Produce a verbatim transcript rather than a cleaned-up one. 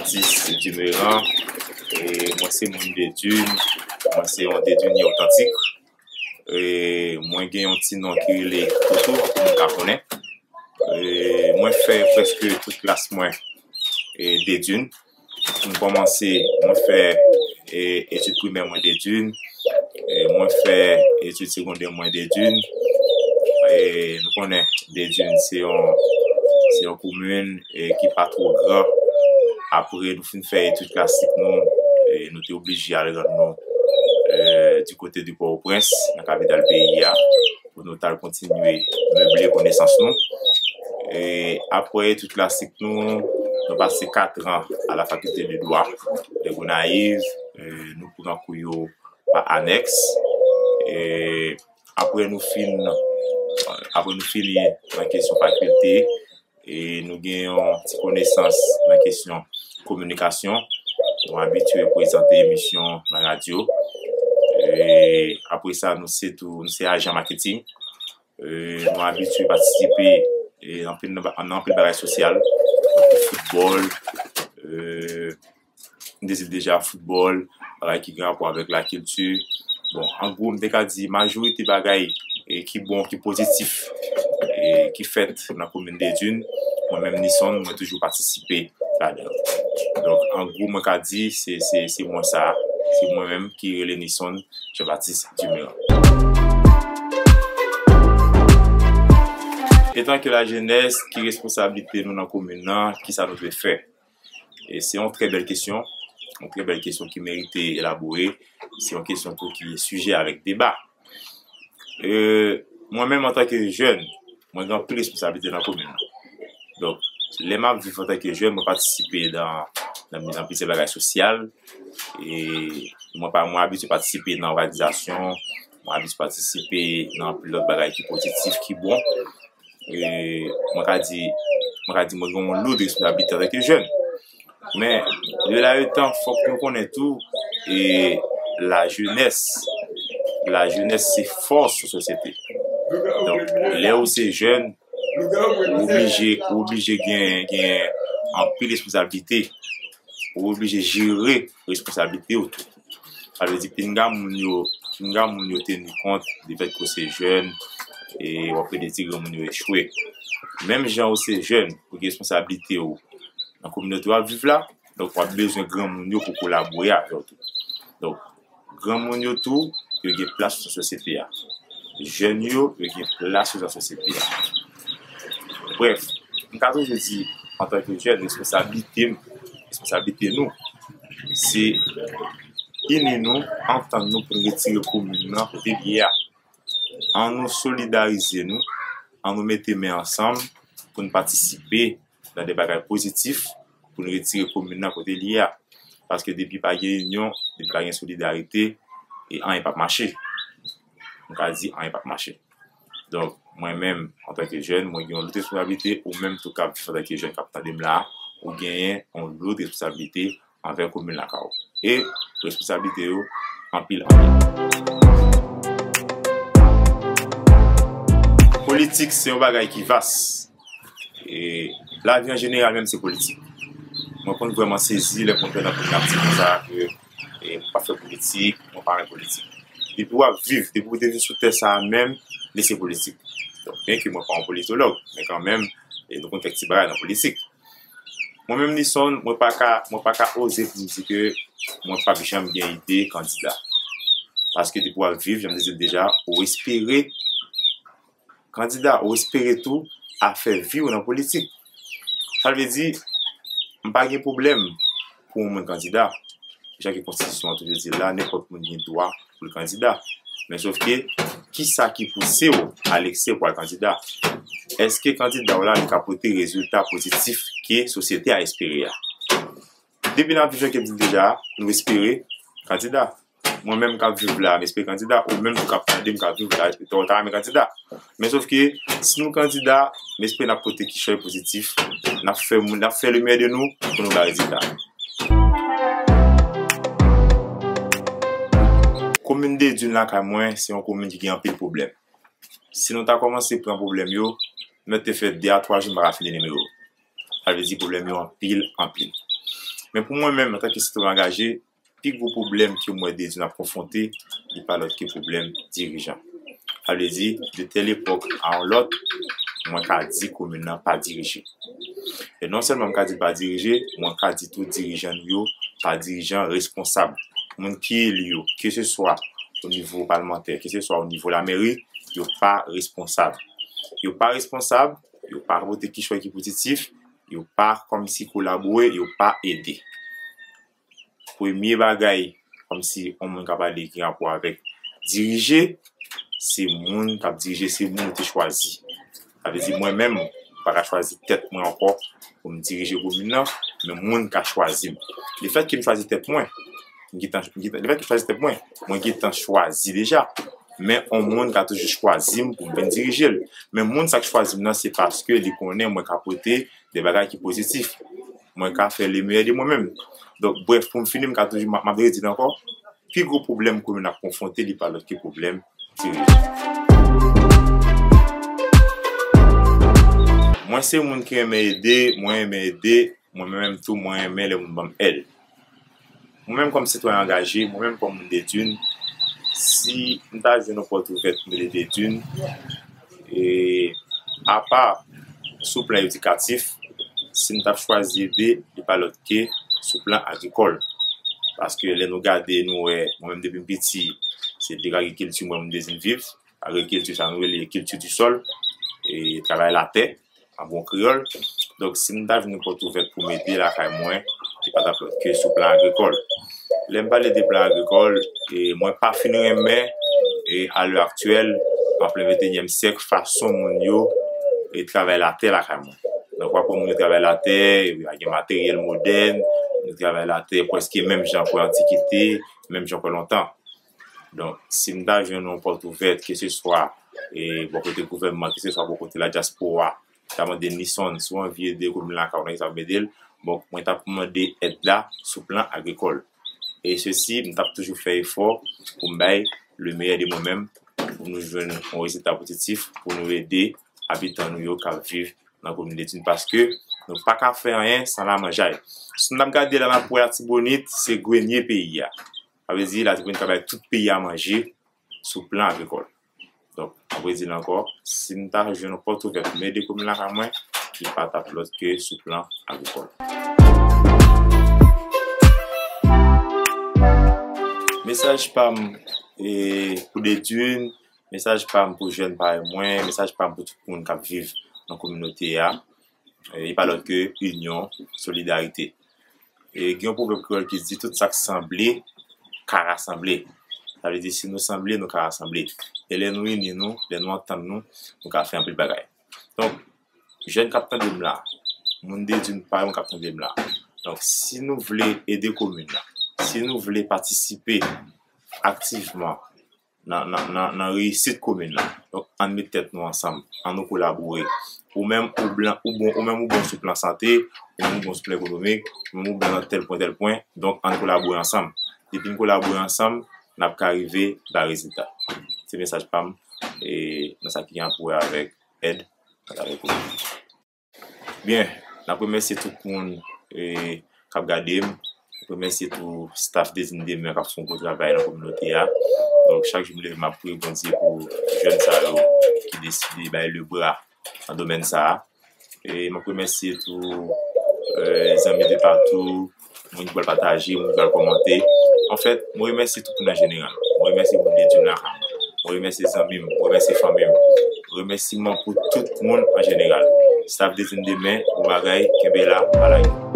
Tis Dimeran, e mwen se moun Dedune, mwen se yon Dedunyen otantik. E mwen gen yon ti non ki rele Toto, pou moun ka konnen. E mwen fè prèske tout klas mwen e Dedune. M kòmanse, mwen fè e, etid primè mwen Dedune. E mwen fè etid segondè mwen Dedune. E nou konnen Dedune se yon, se yon komin e ki pa twò gran. Apre nou fin fè etid klasik nou, e nou te oblije al rann nou e, di kote de Pòtoprens, nan kapital peyi a, pou nou t al kontinye meble konesans nou. E apre etid klasik nou, nou pase kat an a la Faculté de Droit de Gonayiv. E nou pran kou yo pa anèks. E apre nou fin, apre nou fini nan kesyon fakilte, e nou gen yon ti konesans nan kesyon kominikasyon. Nou abitye prezante emisyon nan radyo. E apre sa, nou se tou, nou se ajan maketing. E nou abitye patisipe e anpil nan ba-, nan anpil bagay sosyal, tankou foutbòl, e m te di deja, foutbòl, bagay ki gen rapò avèk lakilti. Bon, an gwo, m te ka di majorite bagay e ki bon, ki pozitif, e ki fèt nan komin Dedune, mwen menm Nison, mwen toujou patisipe ladan l. Donk, an gwo, mwen ka di, se, se, se mwen sa, se mwen menm ki rele Nison Jean Baptiste Dumeran. Etanke lajenès, ki responsablite nou nan komin nan? Kisa nou dwe fè? E se yon trè bèl kesyon, yon trè bèl kesyon ki merite elabore. Se yon kesyon tou ki sijè avèk deba. E mwen menm, antanke jèn, mwen gen anpil responsablite nan komin nan. Donk, lè m ap viv antanke jèn, mwen patisipe nan, nan, nan plizyè bagay sosyal. E mwen pa, mwen abitye patisipe nan òganizasyon, mwen abitye patisipe nan anpil lòt bagay ki pozitif, ki bon. E mwen ka di, mwen ka di mwen gen yon lòt responsablite antanke jèn. Men, de la etan, fòk nou konnen tou, e lajenès, lajenès se fòs yon sosyete. Donk, lè ou se jèn, ou oblije, ou oblije gen, gen anpil responsablite. Ou oblije jere responsablite w tou. Sa vle di, pinga moun yo, pinga moun yo teni kont de fèt ke w se jèn, e w ap plede di granmoun yo echwe. Menm jan ou se jèn, ou gen responsablite w nan kominote w ap viv la, donk w ap bezwen granmoun yo pou kolabore avè w tou. Donk, granmoun yo tou, yo gen plas yo nan sosyete a. Jèn yo, yo gen plas yo nan sosyete a. Brèf, m ka toujou di, antanke jèn, responsablite m, responsablite nou, se ini nou, antann nou pou n retire komin nan kote l ye a. An nou solidarize nou, an nou mete men ansanm pou n patisipe nan de bagay pozitif pou n retire komin nan kote l ye a. Paske depi pa gen inyon, depi pa gen solidarite, e anyen p ap mache. M ka di anyen p ap mache. Donk, mwen menm, antanke jèn, mwen gen yon lòt responsablite, ou menm tou k ap viv antanke jèn k ap tande m la, ou genyen yon lòt responsablite anvè komin lakay ou. E responsablite yo anpil, anpil. Politik se yon bagay ki vas. E lavi an jeneral menm se politik. Mwen konn vrèman sezi lè m konn tande anpil moun ap di konsa ke, e, mwen pa fè politik, mwen pa renmen politik. Depi w ap viv, depi w te vin sou tè sa a menm, li se politik. Donk, byenke mwen pa yon politològ, men kanmenm, e, nou konn kèk ti bagay nan politik. Mwen menm, Nison, mwen pa ka, mwen pa ka oze pou m di ke mwen p ap janm gen ide kandida. Paske depi w ap viv, jan m te di l deja, ou espere kandida, ou espere tou a fè vi w nan politik. Sa vle di, m pa gen pwoblèm pou yon moun kandida. Jan ke konstitisyon an toujou di l la, nenpòt moun gen dwa pou l kandida. Men sòf ke, kisa ki pouse w al ekse pou al kandida? Èske kandida w la, li ka pote rezilta pozitif ke sosyete a espere a? Depi n ap viv jan ke m di l deja, nou espere kandida. Mwen menm k ap viv la, m espere kandida. Ou menm tou k ap tande m k ap viv la, ou ta renmen kandida. Men sòf ke, si nou kandida, m espere n ap pote kichòy pozitif. N ap fè moun, n ap fè limyè de nou pou nou bay rezilta. Komin Dedune lakay mwen, se yon komin ki gen anpil pwoblèm. Si nou ta kòmanse pran pwoblèm yo, m mèt te fè de a twa jou m pa ka fini nimewo. Sa vle di pwoblèm yo anpil, anpil. Men pou mwen menm, antanke sitwayen angaje, pi gwo pwoblèm ke m wè Dedune ap konfwonte, li pa lòt ke pwoblèm dirijan. Sa vle di, de tèl epòk a yon lòt, mwen ka di komin nan pa dirije. E non sèlman m ka di l pa dirije, mwen ka di tou dirijan nou yo pa dirijan responsab. Moun ki eli yo, keseswa o nivo palmantè, keseswa o nivo lameri, yo pa responsab. Yo pa responsab, yo pa pote kechòy ki pozitif, yo pa kòmsi kolabore, yo pa ede. Premye bagay, kòmsi yon moun ka pale ki rapò avèk dirije, se moun k ap dirije, se moun ou te chwazi. Sa vle di, mwen menm, m pa ka chwazi tèt mwen ankò pou m dirije komin nan, men moun ka chwazi m. Lefèt ke m chwazi tèt mwen, m gentan, m gentan, lefèt ke m chwazi tèt mwen, mwen gentan chwazi deja. Men yon moun ka toujou chwazi m pou m vin dirije l. Men moun sa k chwazi m nan, se paske li konnen mwen ka pote de bagay ki pozitif. Mwen ka fè le meyè de mwen menm. Donk, brèf, pou m fini, m ka toujou, m ap, m ap redi l ankò, pi gwo pwoblèm komin ap konfwonte, li pa lòt ke pwoblèm dirijan. Mwen se moun ki renmen ede, mwen renmen ede, mwen menm tou, mwen renmen lè moun ban m èd. Mwen menm kòm sitwayen angaje, mwen menm kòm moun Dedune, si m ta jwenn yon pòt ouvèt pou m ede Dedune, e, apa sou plan edikatif, si m t ap chwazi ede, li pa lòt ke sou plan agrikòl. Paske lè nou gade, nou wè, mwen menm depi m piti, se de agrikilti mwen moun Dedune viv. Agrikilti, sa nou rele kilti di sòl, e travay latè, an bon kreyòl. Donk, si m ta jwenn yon pòt ouvèt pou m ede lakay mwen, li pa t ap lòt ke sou plan agrikòl. Lè m pale de plan agrikòl, e mwen pa fin renmen, e a lè aktyèl, an plen venteyinyèm syèk, fason moun yo e travay latè lakay mwen. Donk, w ap wè moun yo travay latè, e gen materyèl modèn, yo travay latè prèske menm jan kwè antikite, menm jan kwè lontan. Donk, si m ta jwenn yon pòt ouvèt, keseswa, e, bò kote gouvènman, keseswa bò kote ladyaspora, ta mande Nison, si w anvi ede komin lakay ou, nan ki sa w ede l, bon, mwen t ap mande èd la sou plan agrikòl. E sesi, m t ap toujou fè efò pou m bay le meyè de mwen menm, pou nou jwenn yon rezilta pozitif, pou nou ede abitan nou yo k ap viv nan komin Dedune, paske nou pa ka fè anyen san lamanjay. Si n ap gade la, n ap wè Latibonit, se grenye peyi a. Sa vle di, Latibonit ka bay tout peyi a manje sou plan agrikòl. Donk, mwen di l ankò, si m ta jwenn yon pòt ouvè pou m ede komin lakay mwen, li pa t ap lòt ke sou plan agrikòl. Mesaj pa m, e, pou Dedune, mesaj pa m pou jèn parèy mwen, mesaj pa m pou tout moun k ap viv nan kominote a, e, li pa lòt ke inyon, solidarite. E gen yon pwovèb kreyòl ki di, tout sa k sanble ka rasanble. Sa vle di, si nou sanble, nou ka rasanble. E lè nou ini nou, lè nou antann nou, nou ka fè anpil bagay. Donk, jèn k ap tande m la, moun Dedune parèy mwen k ap tande m la. Donk, si nou vle ede komin nan, si nou vle patisipe aktivman nan, nan, nan, nan reyisit komin nan. Donk, ann met tèt nou ansanm, ann nou kolabore. Ou menm, ou blan, ou bon, ou menm ou bon sou plan sante, ou menm ou bon sou plan ekonomik, ou menm ou bon nan tèl pwen, tèl pwen. Donk, ann kolabore ansanm. Depi n kolabore ansanm, n ap ka rive bay rezilta. Se mesaj pa m, e nan sa ki gen pou wè avèk èd atravè komin. Byen, n ap remèsye tout moun, e, k ap gade m. N ap remèsye tou staff Dedune Demen k ap fè yon gwo travay nan kominote a. Donk, chak jou m leve, m ap priye Bondye pou jèn sa yo ki deside bay le bra nan domèn sa a. E m ap remèsye tou, e, zanmi de patou, moun ki pral pataje, moun ki pral kòmante. Anfèt, mwen remèsye tout moun an jeneral. Mwen remèsye moun Dedune lakay mwen. Mwen remèsye zanmi m, mwen remèsye fanmi m. Remèsiman pou tout moun an jeneral. Staff Dedune Demen, bon bagay, kenbe la, pa lage.